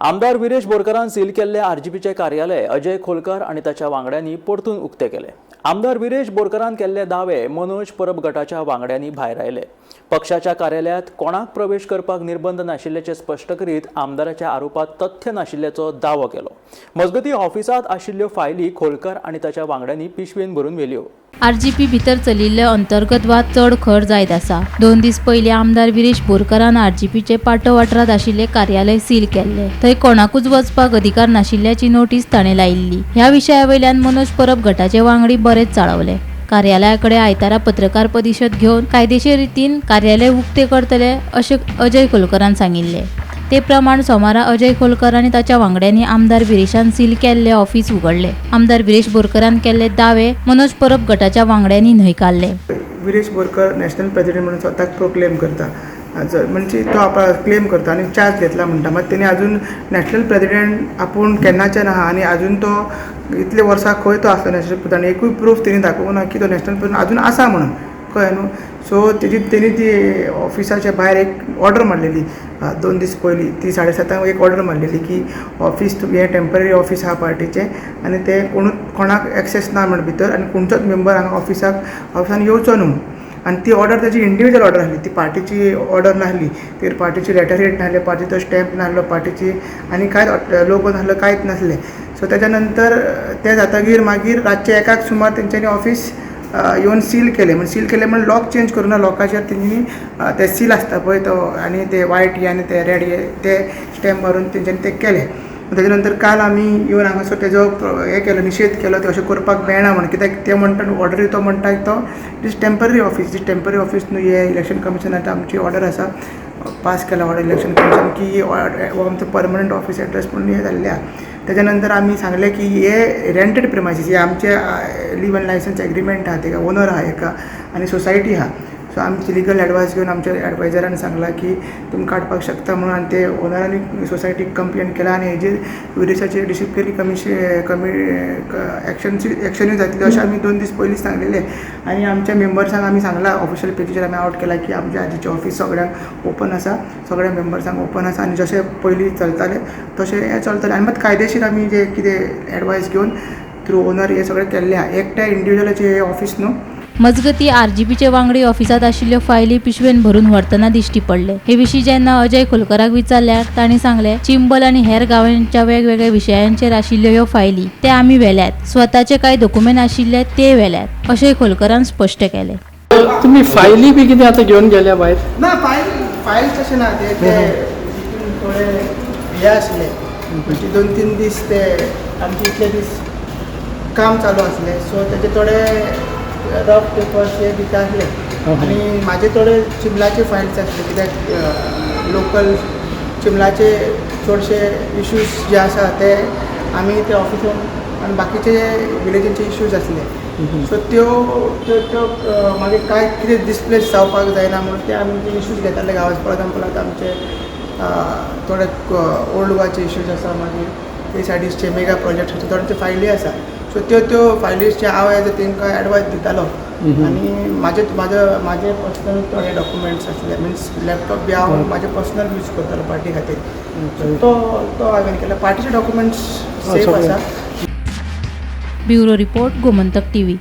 आमदार विरेश बोरकारान सील केल्ले आरजीपीचे कार्यालय अजय खोलकार आनी ताच्या वांगड्यांनी परतून उक्ते केले. आमदार विरेश बोरकारान केल्ले दावे मनोज परब गटाच्या वांगड्यांनी भायर आयले. पक्षाच्या कार्यालयांत कोणाक प्रवेश करपाक निर्बंध नाशिल्ल्याचें स्पश्ट करीत आमदाराच्या आरोपात तथ्य नाशिल्ल्याचो दावो केलो. मजगतीं, ऑफिसांत आशिल्ल्यो फायली खोलकार आनी ताच्या वांगड्यांनी पिशवेन भरून व्हेल्यो. आरजीपी भितर चलिल्ले अंतर्गत वाद चड खर जायत आसा. 2 दीस पयलीं आमदार विरेश बोरकारान आरजीपीचे पाटो वाठारांत आशिल्ले कार्यालय सील केल्ले. थंय कोणाकूच वचपाक अधिकार नाशिल्ल्याची नोटीस ताणें लायिल्ली. ह्या विशया वयल्यान मनोज परब गटाचे वांगडी बरेच चाळवले. कार्यालया कडेन आयतारा पत्रकार परिशद घेवन कायदेशीर रितीन कार्यालय उक्ते करतले अशें अजय खोलकरान सांगिल्लें. ते प्रमाण सोमारा अजय खोलकर आनी ताच्या वांगड्यांनी आमदार विरेशान सील केल्ले ऑफिस उगडले. आमदार विरेश बोरकरान केल्ले दावे मनोज परब गटाच्या वांगड्यांनी न्हयकारले. विरेश बोरकर नॅशनल प्रेसिडेंट म्हणून स्वताक प्रोक्लेम करता, म्हणजे तो आपलो क्लेम करता आनी चार्ज घेतला म्हणटा. मात तेणी अजून नॅशनल प्रेसिडेंट आपूण केन्नाच्यान आहा आनी अजून तो इतले वर्सां खंय तो आसलो नॅशनल प्रेसिडेंट, एकूय प्रूफ तेणी दाखोवंक ना की तो नॅशनल प्रेसिडेंट अजून आसा म्हणून. कळ्ळें न्हू? सो तेजी तेणी ती ऑफिसाच्या भायर एक ऑर्डर मारलेली 2 दीस पयलीं. ती 7:30 एक ऑर्डर मारलेली की ऑफिस हें टेंपररी ऑफिस आहा पार्टीचें आनी तें कोणूच कोणाक एक्सेस ना म्हण भितर आनी खंयचोच मेंबर हांगा ऑफिसान येवचो न्हू. आनी ती ऑर्डर ताजी इंडिविज्युअल ऑर्डर आसली, ती पार्टीची ऑर्डर नासली. ती पार्टीची लेटर हेड नासले, पार्टीचो स्टॅम्प नासलो, पार्टीची आनी कांयच लोगो नासलो, कांयच नासलें. सो तेच्या नंतर तें जातगीर मागीर रातचें 1 सुमार तेंच्यांनी ऑफिस येवन सील केलें. म्हणजे सील केलें म्हण लॉक चेंज करूं ना. लॉकाचेर तेंच्यांनी ते सील आसता पळय तो आनी ते वायट हे आनी ते रेड हे ते स्टॅम्प मारून तेंच्यांनी ते केले. तेच्या नंतर काल आमी येवन हांगासर तेजो हें केलो, निशेध केलो, ते अशें करपाक मेळना म्हणून. कित्याक ते म्हणटा ऑर्डरी, तो म्हणटा तो it is temporary office, it is temporary office न्हू. हे इलेक्शन कमिशनाची आमची ऑर्डर आसा, पास केला ऑर्डर इलेक्शन कमिशन की हो आमचो परमनंट ऑफिस एड्रेस म्हणून हें जाल्लें आहा. तेच्या नंतर आमी सांगलें की हे रेंटेड प्रिमायसीस, हे आमचे लीव एंड लायसन्स एग्रीमेंट आहा, तेका ओनर आहा एका आनी सोसायटी आहा. सो आमची लिगल एडवायस घेवन आमच्या एडवायजरान सांगलां की तुमी काडपाक शकता म्हणून. आनी ते ओनरांनी सोसायटीक कंप्लेन केला आनी हेजेर विरेशाचेर डिसिप्लिनरी कमिशन कमी एक्शन एक्शनूय जातली अशें आमी 2 दीस पयलींच सांगलेलें. आनी आमच्या मेंबर्सांक आमी सांगलां, ऑफिशियल पेजीचेर आमी आवट केला की आमच्या आरजीचें ऑफिस सगळ्यांक ओपन आसा, सगळ्या मेंबर्सांक ओपन आसा आनी जशें पयलीं चलतालें तशें हें चलतलें. आनी मात कायदेशीर आमी जे कितें एडवायस घेवन थ्रू ओनर हें सगळें केल्लें आहा. एकट्या इंडिविज्युअलाचें हें ऑफिस न्हू. मजगती, आरजीपीचे वांगडी ऑफिसात आशिल्ल्यो फायली पिशवेन भरून व्हरतना दिश्टी पडले. हे विशीं जेन्ना अजय खोलकराक विचारल्यार तांणी सांगले, चिंबल आनी हेर गांवांच्या वेगवेगळ्या विशयांचेर आशिल्ल्यो ह्यो फायली, ते आमी व्हेल्यात. स्वताचे कांय दोकुमेंत आशिल्ले ते व्हेल्यात, अशें खोलकरान स्पश्ट केलें. तुम्ही फायली बी कितें आतां घेवन गेल्या भायर? ना, फायल तशें ना. ते ते तितून थोडे हे आसले, म्हणजे 2-3 दीस ते आमचे इतले दीस काम चालू आसलें, सो तेजे थोडे रफ पेपर्स हे भितर आसले. आनी म्हाजे थोडे चिंबलाचे फायल्स आसले, कित्याक लोकल चिंबलाचे चडशे इश्यूज जे आसा ते आमी ते ऑफिसान आनी बाकीचे विलेजीचे इश्यूज आसले. सो त्यो त्यो त्यो मागीर कांय कितें डिसप्लेस जावपाक जायना म्हणून ते आमी ते इश्यूज घेताले गांवांत. फॉर एग्जाम्पल, आतां आमचे थोडे ओल्ड गोवाचे इश्यूज आसा, मागीर ते सायडीचे मेगा प्रोजेक्ट आसा, थोडे फायली आसा. सो त्यो त्यो फायलीचे हांव एज अ तांकां एडवायस दितालो. आनी म्हाजे म्हाजे म्हाजे पर्सनल थोडे डॉक्युमेंट्स आसले, मिन्स लॅपटॉप बी हांव म्हाजे पर्सनल यूज करतालो पार्टी खातीर. सो तो तो हांवें केला. पार्टीचे डॉक्युमेंट्स सेफ सगळे. आसा. Bureau report, Gomantak TV.